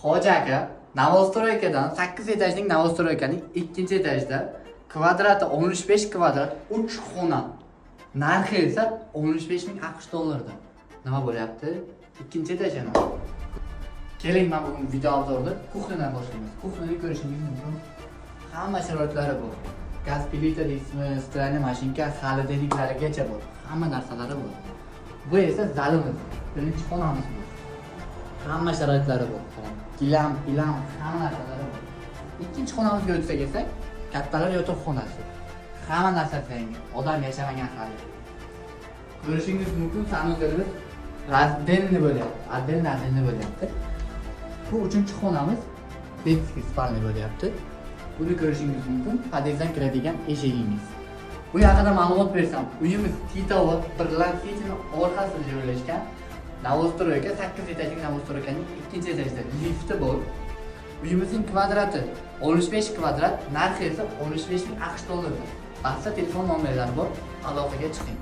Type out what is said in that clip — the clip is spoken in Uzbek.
Hoji aka новостройка dan 8 etajlik новостройка ning ikkinchi etajida, kvadrati 15 kvadrat, 3 xona. Narxi esa 15 ming AQSh dollarida. Nima bo'lyapti? Ikkinchi etaj yana. Keling, men bugun video обзор ni кухня dan boshlaymiz. Кухня ni ko'rishingiz mumkin. Hamma sharoitlari bor. Gaz plita deysizmi, стиральный mashinka, холодильник larigacha bor. Hamma narsalari bor. Bu esa zalimiz. Birinchi xonamiz bu. Hamma sharoitlari bor. Qarang, gilam, pilam, hamma narsalari bor. Ikkinchi xonamizga o'tsak esa, kattalar yotoqxonasi. Hamma narsasi yangi. Odam yashamagan hali. Ko'rishingiz mumkin, санузел imiz раздельный bo'lyapti. Отдельно, отдельно bo'lyapti. Bu uchinchi xonamiz, детский спальня bo'lyapti. Buni ko'rishingiz mumkin. Podyezddan kiradigan eshigingiz. Bu haqida ma'lumot bersam, uyimiz Titovo Birlan City'ni orqasida joylashgan. Новостройка, 8 etajli новостройка ning ikkinchi etajida, lifti bor. Uyimizning kvadrati 15 kvadrat, narxi esa 15 ming AQSh dollari. Pastda telefon nomerlari bor, aloqaga chiqing.